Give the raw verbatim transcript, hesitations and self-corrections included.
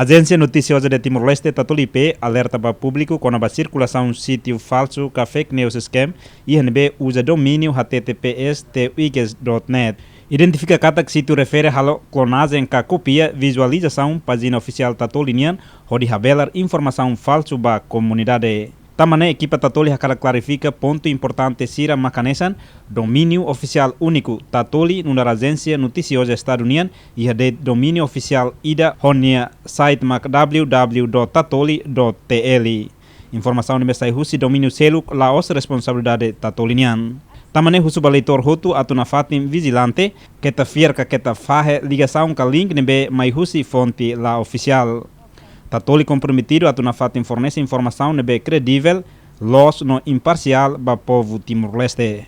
Ajénsia Notisioza de Timor-Leste, Tatoli I P, alerta ba públiku kona-ba sirkulasaun sítiu falsu ka fake news scam iha ne'ebé uza domíniu H T T P S te uiges dot net. Identifika katak sítiu refere halo klonajen ka kopia vizualizasaun pájina ofisiál Tatoli nian hodi habelar informasaun falsu ba komunidade. Tanba ne'e ekipa Tatoli hakarak klarifika pontu importante sira mak hanesan: domíniu ofisiál úniku Tatoli nu'udar ajénsia notisioza Estadu nian iha de'it domíniu ofisiál ida ho nia site mak w w w dot tatoli dot t l. Informasaun ne'ebé sai husi domíniu seluk la'ós responsabilidade Tatoli nian. Tanba ne'e husu ba leitór hotu atu nafatin vijilante, keta fiar ka keta fahe ligasaun ka link ne'ebé mai husi fonte la ofisiál. Tatoli komprometidu atu nafatin fornese informasaun ne'ebé kredivel, loos no imparsiál ba povu Timor-Leste.